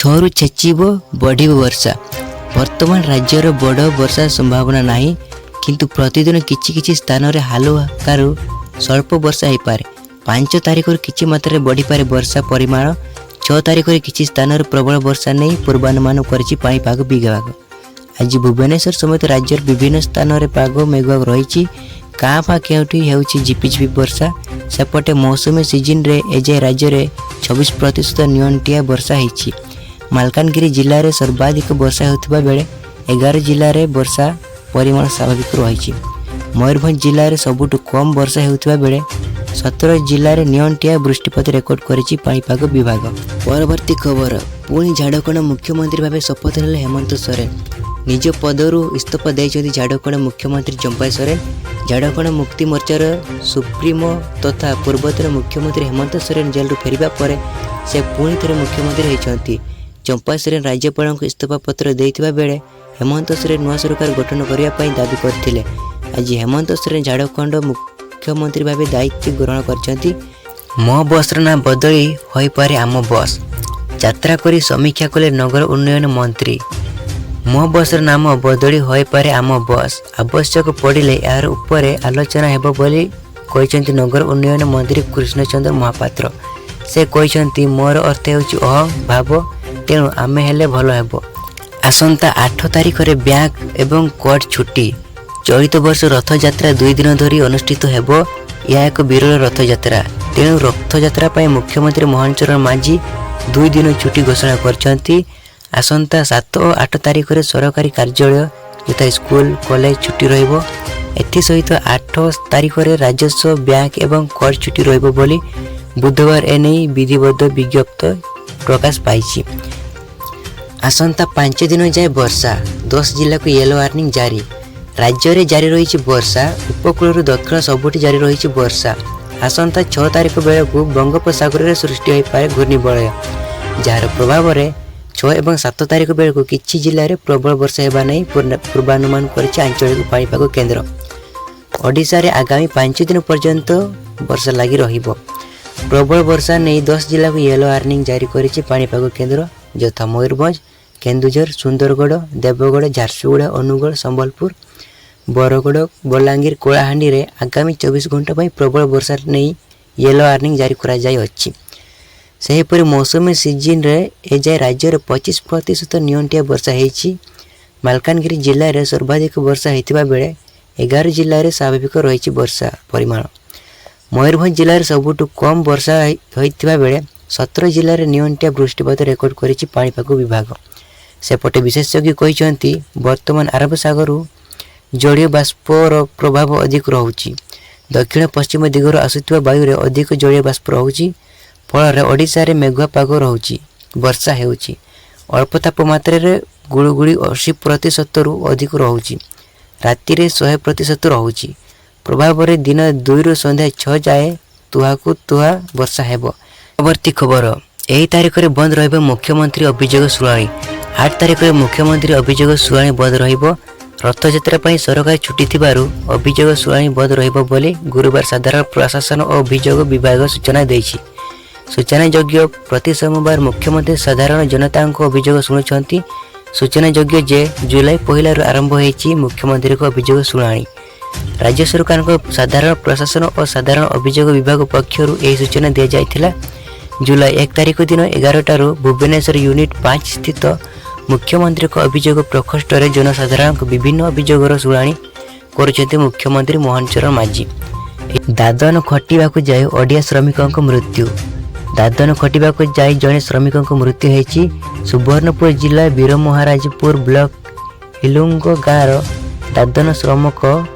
6ରୁ ଛେଚିବ, ବଢ଼ିବ ବର୍ଷା। ବର୍ତ୍ତମାନ ରାଜ୍ୟର ବଡ଼ ବର୍ଷା ସମ୍ଭାବନା ନାହିଁ, କିନ୍ତୁ ପ୍ରତିଦିନ କିଛି କିଛି ସ୍ଥାନରେ ହାଲୁକାରୁ ସ୍ୱଳ୍ପ ବର୍ଷା ହୋଇପାରେ। 5 ତାରିଖରୁ କିଛି ମାତ୍ରାରେ ବଢ଼ିପାରେ ବର୍ଷା ପରିମାଣ। 6 ତାରିଖରେ କିଛି ସ୍ଥାନରେ ପ୍ରବଳ ବର୍ଷା ନେଇ ପୂର୍ବାନୁମାନ କରିଛି ପାଣିପାଗ ବିଭାଗ। ଆଜି ଭୁବନେଶ୍ୱର ସମେତ ରାଜ୍ୟର ବିଭିନ୍ନ ସ୍ଥାନରେ ପାଗ ମେଘୁଆ ରହିଛି। କାଁ ଭାଁ କେଉଁଠି ହେଉଛି ଝିପିଝିପି ବର୍ଷା। ସେପଟେ ମୌସୁମୀ ସିଜିନରେ ଏଯାଏ ରାଜ୍ୟରେ 26% ନିଅଣ୍ଟିଆ ବର୍ଷା ହେଇଛି। ମାଲକାନଗିରି ଜିଲ୍ଲାରେ ସର୍ବାଧିକ ବର୍ଷା ହେଉଥିବା ବେଳେ 11 ଜିଲ୍ଲାରେ ବର୍ଷା ପରିମାଣ ସ୍ୱାଭାବିକ ରହିଛି। ମୟୂରଭଞ୍ଜ ଜିଲ୍ଲାରେ ସବୁଠୁ କମ୍ ବର୍ଷା ହେଉଥିବା ବେଳେ 17 ଜିଲ୍ଲାରେ ନିଅଣ୍ଟିଆ ବୃଷ୍ଟିପାତ ରେକର୍ଡ କରିଛି ପାଣିପାଗ ବିଭାଗ। ପରବର୍ତ୍ତୀ ଖବର, ପୁଣି ଝାଡ଼ଖଣ୍ଡ ମୁଖ୍ୟମନ୍ତ୍ରୀ ଭାବେ ଶପଥ ନେଲେ ହେମନ୍ତ ସୋରେନ। ନିଜ ପଦରୁ ଇସ୍ତଫା ଦେଇଛନ୍ତି ଝାଡ଼ଖଣ୍ଡ ମୁଖ୍ୟମନ୍ତ୍ରୀ ଚମ୍ପାଇ ସୋରେନ। ଝାଡ଼ଖଣ୍ଡ ମୁକ୍ତି ମୋର୍ଚ୍ଚାର ସୁପ୍ରିମୋ ତଥା ପୂର୍ବତନ ମୁଖ୍ୟମନ୍ତ୍ରୀ ହେମନ୍ତ ସୋରେନ ଜେଲରୁ ଫେରିବା ପରେ ସେ ପୁଣି ଥରେ ମୁଖ୍ୟମନ୍ତ୍ରୀ ହୋଇଛନ୍ତି। ଚମ୍ପାଇ ସୋରେନ ରାଜ୍ୟପାଳଙ୍କୁ ଇସ୍ତଫା ପତ୍ର ଦେଇଥିବା ବେଳେ ହେମନ୍ତ ସୋରେନ ନୂଆ ସରକାର ଗଠନ କରିବା ପାଇଁ ଦାବି କରିଥିଲେ। ଆଜି ହେମନ୍ତ ସୋରେନ ଝାଡ଼ଖଣ୍ଡ ମୁଖ୍ୟମନ୍ତ୍ରୀ ଭାବେ ଦାୟିତ୍ୱ ଗ୍ରହଣ କରିଛନ୍ତି। ମୋ ବସ୍ର ନାଁ ବଦଳି ହୋଇପାରେ ଆମ ବସ୍। ଯାତ୍ରା କରି ସମୀକ୍ଷା କଲେ ନଗର ଉନ୍ନୟନ ମନ୍ତ୍ରୀ। ମୋ ବସ୍ର ନାମ ବଦଳି ହୋଇପାରେ ଆମ ବସ୍। ଆବଶ୍ୟକ ପଡ଼ିଲେ ଏହାର ଉପରେ ଆଲୋଚନା ହେବ ବୋଲି କହିଛନ୍ତି ନଗର ଉନ୍ନୟନ ମନ୍ତ୍ରୀ କୃଷ୍ଣଚନ୍ଦ୍ର ମହାପାତ୍ର। ସେ କହିଛନ୍ତି, ମୋର ଅର୍ଥ ହେଉଛି ଅହଂ ଭାବ, ତେଣୁ ଆମେ ହେଲେ ଭଲ ହେବ। ଆସନ୍ତା 8 ତାରିଖରେ ବ୍ୟାଙ୍କ ଏବଂ କୋର୍ଟ ଛୁଟି। ଚଳିତ ବର୍ଷ ରଥଯାତ୍ରା 2 ଦିନ ଧରି ଅନୁଷ୍ଠିତ ହେବ। ଏହା ଏକ ବିରଳ ରଥଯାତ୍ରା। ତେଣୁ ରଥଯାତ୍ରା ପାଇଁ ମୁଖ୍ୟମନ୍ତ୍ରୀ ମୋହନ ଚରଣ ମାଝୀ 2 ଦିନ ଛୁଟି ଘୋଷଣା କରିଛନ୍ତି। ଆସନ୍ତା 7 ଓ 8 ତାରିଖରେ ସରକାରୀ କାର୍ଯ୍ୟାଳୟ ଯଥା ସ୍କୁଲ, କଲେଜ ଛୁଟି ରହିବ। ଏଥିସହିତ 8 ତାରିଖରେ ରାଜସ୍ୱ, ବ୍ୟାଙ୍କ ଏବଂ କୋର୍ଟ ଛୁଟି ରହିବ ବୋଲି ବୁଧବାର ଏନେଇ ବିଧିବଦ୍ଧ ବିଜ୍ଞପ୍ତି ପ୍ରକାଶ ପାଇଛି। ଆସନ୍ତା 5 ଦିନ ଯାଏ ବର୍ଷା, 10 ଜିଲ୍ଲାକୁ ୟେଲୋ ୱାର୍ଣ୍ଣିଂ ଜାରି। ରାଜ୍ୟରେ ଜାରି ରହିଛି ବର୍ଷା। ଉପକୂଳରୁ ଦକ୍ଷିଣ ସବୁଠି ଜାରି ରହିଛି ବର୍ଷା। ଆସନ୍ତା 6 ତାରିଖ ବେଳକୁ ବଙ୍ଗୋପସାଗରରେ ସୃଷ୍ଟି ହୋଇପାରେ ଘୂର୍ଣ୍ଣିବଳୟ, ଯାହାର ପ୍ରଭାବରେ 6 ଏବଂ 7 ତାରିଖ ବେଳକୁ କିଛି ଜିଲ୍ଲାରେ ପ୍ରବଳ ବର୍ଷା ହେବା ନେଇ ପୂର୍ବାନୁମାନ କରିଛି ଆଞ୍ଚଳିକ ପାଣିପାଗ କେନ୍ଦ୍ର। ଓଡ଼ିଶାରେ ଆଗାମୀ 5 ଦିନ ପର୍ଯ୍ୟନ୍ତ ବର୍ଷା ଲାଗି ରହିବ। ପ୍ରବଳ ବର୍ଷା ନେଇ 10 ଜିଲ୍ଲାକୁ ୟେଲୋ ୱାର୍ଣ୍ଣିଂ ଜାରି କରିଛି ପାଣିପାଗ କେନ୍ଦ୍ର, ଯଥା ମୟୂରଭଞ୍ଜ, କେନ୍ଦୁଝର, ସୁନ୍ଦରଗଡ଼, ଦେବଗଡ଼, ଝାରସୁଗୁଡ଼ା, ଅନୁଗୋଳ, ସମ୍ବଲପୁର, ବରଗଡ଼, ବଲାଙ୍ଗୀର, କଳାହାଣ୍ଡିରେ ଆଗାମୀ 24 ଘଣ୍ଟା ପାଇଁ ପ୍ରବଳ ବର୍ଷା ନେଇ ୟେଲୋ ୱାର୍ଣ୍ଣିଂ ଜାରି କରାଯାଇଅଛି। ସେହିପରି ମୌସୁମୀ ସିଜିନରେ ଏଯାଏ ରାଜ୍ୟରେ 25% ନିଅଣ୍ଟିଆ ବର୍ଷା ହେଇଛି। ମାଲକାନଗିରି ଜିଲ୍ଲାରେ ସର୍ବାଧିକ ବର୍ଷା ହୋଇଥିବା ବେଳେ 11 ଜିଲ୍ଲାରେ ସ୍ୱାଭାବିକ ରହିଛି ବର୍ଷା ପରିମାଣ। ମୟୂରଭଞ୍ଜ ଜିଲ୍ଲାରେ ସବୁଠୁ କମ୍ ବର୍ଷା ହୋଇଥିବା ବେଳେ 17 ଜିଲ୍ଲାରେ ନିଅଣ୍ଟିଆ ବୃଷ୍ଟିପାତ ରେକର୍ଡ କରିଛି ପାଣିପାଗ ବିଭାଗ। ସେପଟେ ବିଶେଷଜ୍ଞ କହିଛନ୍ତି, ବର୍ତ୍ତମାନ ଆରବ ସାଗରରୁ ଜଳୀୟ ବାଷ୍ପର ପ୍ରଭାବ ଅଧିକ ରହୁଛି। ଦକ୍ଷିଣ ପଶ୍ଚିମ ଦିଗରୁ ଆସୁଥିବା ବାୟୁରେ ଅଧିକ ଜଳୀୟ ବାଷ୍ପ ରହୁଛି। ଫଳରେ ଓଡ଼ିଶାରେ ମେଘୁଆ ପାଗ ରହୁଛି, ବର୍ଷା ହେଉଛି। ଅଳ୍ପ ତାପମାତ୍ରାରେ ଗୁଳୁଗୁଳି 80%ରୁ ଅଧିକ ରହୁଛି। ରାତିରେ 100% ରହୁଛି। ପ୍ରଭାବରେ ଦିନ 2ରୁ ସନ୍ଧ୍ୟା 6 ଯାଏ ତୁହାକୁ ତୁହା ବର୍ଷା ହେବ। ପରବର୍ତ୍ତୀ ଖବର, ଏହି ତାରିଖରେ ବନ୍ଦ ରହିବ ମୁଖ୍ୟମନ୍ତ୍ରୀ ଅଭିଯୋଗ ଶୁଣାଣି। 8 ତାରିଖରେ ମୁଖ୍ୟମନ୍ତ୍ରୀ ଅଭିଯୋଗ ଶୁଣାଣି ବନ୍ଦ ରହିବ। ରଥଯାତ୍ରା ପାଇଁ ସରକାରୀ ଛୁଟି ଥିବାରୁ ଅଭିଯୋଗ ଶୁଣାଣି ବନ୍ଦ ରହିବ ବୋଲି ଗୁରୁବାର ସାଧାରଣ ପ୍ରଶାସନ ଓ ଅଭିଯୋଗ ବିଭାଗ ସୂଚନା ଦେଇଛି। ସୂଚନାଯୋଗ୍ୟ, ପ୍ରତି ସୋମବାର ମୁଖ୍ୟମନ୍ତ୍ରୀ ସାଧାରଣ ଜନତାଙ୍କ ଅଭିଯୋଗ ଶୁଣୁଛନ୍ତି। ସୂଚନାଯୋଗ୍ୟ ଯେ ଜୁଲାଇ 1ରୁ ଆରମ୍ଭ ହୋଇଛି ମୁଖ୍ୟମନ୍ତ୍ରୀଙ୍କ ଅଭିଯୋଗ ଶୁଣାଣି। ରାଜ୍ୟ ସରକାରଙ୍କ ସାଧାରଣ ପ୍ରଶାସନ ଓ ସାଧାରଣ ଅଭିଯୋଗ ବିଭାଗ ପକ୍ଷରୁ ଏହି ସୂଚନା ଦିଆଯାଇଥିଲା। ଜୁଲାଇ 1 ତାରିଖ ଦିନ 11ଟାରୁ ଭୁବନେଶ୍ୱର ୟୁନିଟ୍ 5 ସ୍ଥିତ ମୁଖ୍ୟମନ୍ତ୍ରୀଙ୍କ ଅଭିଯୋଗ ପ୍ରକୋଷ୍ଠରେ ଜନସାଧାରଣଙ୍କ ବିଭିନ୍ନ ଅଭିଯୋଗର ଶୁଣାଣି କରୁଛନ୍ତି ମୁଖ୍ୟମନ୍ତ୍ରୀ ମୋହନ ଚରଣ ମାଝୀ। ଦାଦନ ଖଟିବାକୁ ଯାଇ ଓଡ଼ିଆ ଶ୍ରମିକଙ୍କ ମୃତ୍ୟୁ। ଦାଦନ ଖଟିବାକୁ ଯାଇ ଜଣେ ଶ୍ରମିକଙ୍କ ମୃତ୍ୟୁ ହୋଇଛି। ସୁବର୍ଣ୍ଣପୁର ଜିଲ୍ଲା ବୀରମହାରାଜପୁର ବ୍ଲକ ହିଲୁଙ୍ଗ ଗାଁର ଦାଦନ ଶ୍ରମିକ